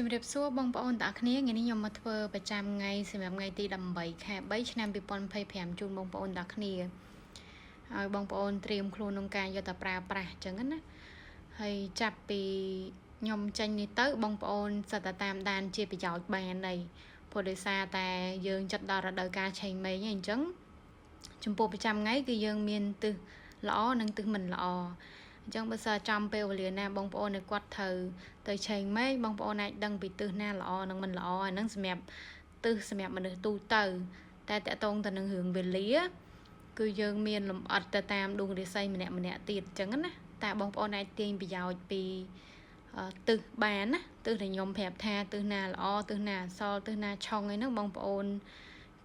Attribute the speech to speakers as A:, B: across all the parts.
A: ជំរាបសួរបងប្អូនទាំងអស់គ្នាថ្ងៃនេះខ្ញុំមកធ្វើប្រចាំថ្ងៃសម្រាប់ថ្ងៃទី18ខែ3ឆ្នាំ2025ជូនបងប្អូនទាំងអស់គ្នាឲ្យបងប្អូនត្រៀមខ្លួនក្នុងការយកទៅប្រើប្រាស់អញ្ចឹងណាហើយចាប់ពីខ្ញុំចេញនេះទៅបងប្អូនសិតតែតាមដានជាប្រយោជន៍បានហើយព្រោះដោយសារតែយើងចិត្តដល់រដូវកាលឆេងមេងហើយអញ្ចឹងចំពោះប្រចាំថ្ងៃគឺយើងមានទិសល្អនិងទិសមិនល្អអញ្ចឹងបើសិនចំពេលវេលាណាបងប្អូននៅគាត់ត្រូវទៅឆេងមេឃបងប្អូនអាចដឹងពីទិសណាល្អនិងមិនល្អអាហ្នឹងសម្រាប់ទិសសម្រាប់មនុស្សទូទៅតែតកតងទៅនឹងរឿងវេលាគឺយើងមានលម្អិតទៅតាមដួងរាសីម្នាក់ម្នាក់ទៀតអញ្ចឹងណាតែបងប្អូនអាចទាញប្រយោជន៍ពីទិសបានណាទិសដែលខ្ញុំប្រាប់ថាទិសណាល្អទិសណាអសល់ទិសណាឆុងអីហ្នឹងបងប្អូន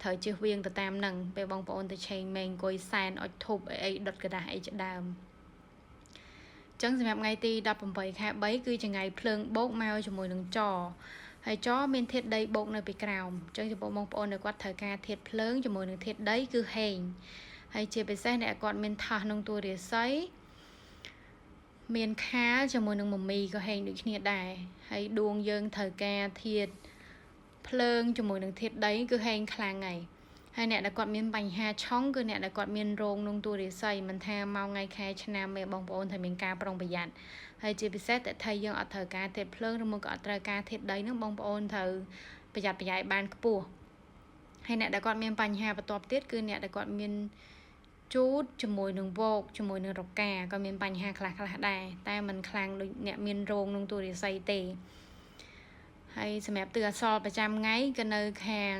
A: ត្រូវជៀសវាងទៅតាមហ្នឹងពេលបងប្អូនទៅឆេងមេងអង្គុយសែនអុជធូបអីអីដុតក្រដាសអីជាដើមចឹងសម្រាប់ថ្ងៃទី18ខែ3គឺជាថ្ងៃភ្លើងបោកមកជាមួយនឹងចហើយចមានធាតុដីបូកនៅពីក្រោមអញ្ចឹងចំពោះបងប្អូនដែលគាត់ត្រូវការធាតុភ្លើងជាមួយនឹងធាតុដីគឺហេងហើយជាពិសេសអ្នកគាត់មានថាសក្នុងតួរាសីមានខាលជាមួយនឹងមមីក៏ហេងដូចគ្នាដែរហើយដួងយើងត្រូវការធាតុភ្លើងជាមួយនឹងធាតុដីគឺហេងខ្លាំងហើយហើយអ្នកដែលគាត់មានបញ្ហាឆុងគឺអ្នកដែលគាត់មានរោងក្នុងតួរាសីមិនថាមកថ្ងៃខែឆ្នាំទេបងប្អូនត្រូវមានការប្រុងប្រយ័ត្នហើយជាពិសេសតថៃយើងអត់ត្រូវការធាតុភ្លើងឬមកក៏អត់ត្រូវការធាតុដីហ្នឹងបងប្អូនត្រូវប្រយ័ត្នប្រយែងបានខ្ពស់ហើយអ្នកដែលគាត់មានបញ្ហាបន្ទាប់ទៀតគឺអ្នកដែលគាត់មានជូតជាមួយនឹងវោកជាមួយនឹងរកាក៏មានបញ្ហាខ្លះខ្លះដែរតែมันខ្លាំងដូចអ្នកមានរោងក្នុងតួរាសីទេហើយសម្រាប់ទិសអសល់ប្រចាំថ្ងៃក៏នៅខាង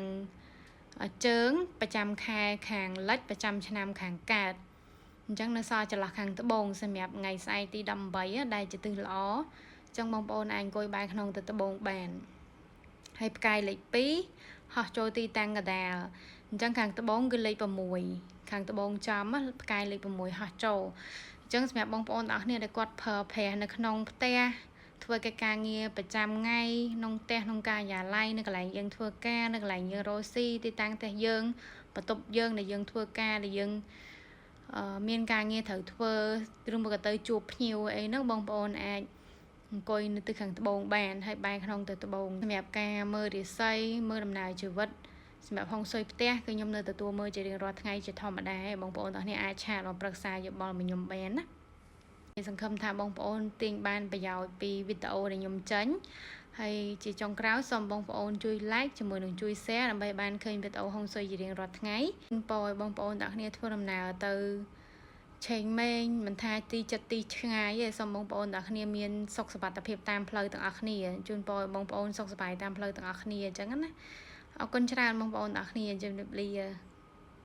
A: ជើងប្រចាំខែខាងលិចប្រចាំឆ្នាំខាងកើតអញ្ចឹងនៅសល់ចន្លោះខាងត្បូងសម្រាប់ថ្ងៃស្អែកទី18ដែលជាទិសល្អអញ្ចឹងបងប្អូនអាចអង្គុយបែរក្នុងទៅត្បូងបានហើយផ្កាយលេខ2ហោះចូលទីតាំងកដាលអញ្ចឹងខាងត្បូងគឺលេខ6ខាងត្បូងចំផ្កាយលេខ6ហោះចូលអញ្ចឹងសម្រាប់បងប្អូនទាំងអស់គ្នាដែលគាត់ប្រើប្រាស់នៅក្នុងផ្ទះធ្វើកិច្ចការងារប្រចាំថ្ងៃក្នុងផ្ទះក្នុងការិយាល័យនៅកន្លែងយើងធ្វើការនៅកន្លែងយើងរកស៊ីទីតាំងផ្ទះយើងបន្ទប់យើងដែលយើងធ្វើការដែលយើងមានការងារត្រូវធ្វើឬមកក៏ទៅជួបភ្ញៀវអីហ្នឹងបងប្អូនអាចអង្គុយនៅទិសខាងត្បូងបានហើយបែរក្នុងទៅត្បូងសម្រាប់ការមើលរាសីមើលដំណើរជីវិតសម្រាប់ហុងស៊ុយផ្ទះគឺខ្ញុំនៅទទួលមើលជារៀងរាល់ថ្ងៃជាធម្មតាបងប្អូនទាំងគ្នាអាច chat មកប្រឹក្សាយោបល់មកខ្ញុំបានណាសង្ឃឹមថាបងប្អូនទាញបានប្រយោជន៍ពីវីដេអូដែលខ្ញុំចេញហើយជាចុងក្រោយសូមបងប្អូនជួយ like ជាមួយនឹងជួយ share ដើម្បីបានឃើញវីដេអូហុងស៊ុយជារៀងរាល់ថ្ងៃពរឲ្យបងប្អូនទាំងគ្នាធ្វើដំណើរទៅឆេងមេងមិនថាទីចិត្តទីឆ្ងាយទេសូមបងប្អូនទាំងគ្នាមានសុខសុវត្ថិភាពតាមផ្លូវទាំងអស់គ្នាជូនពរឲ្យបងប្អូនសុខសប្បាយតាមផ្លូវទាំងអស់គ្នាអញ្ចឹងណាអរគុណច្រើនបងប្អូនទាំងអស់គ្នាជម្រាបលា។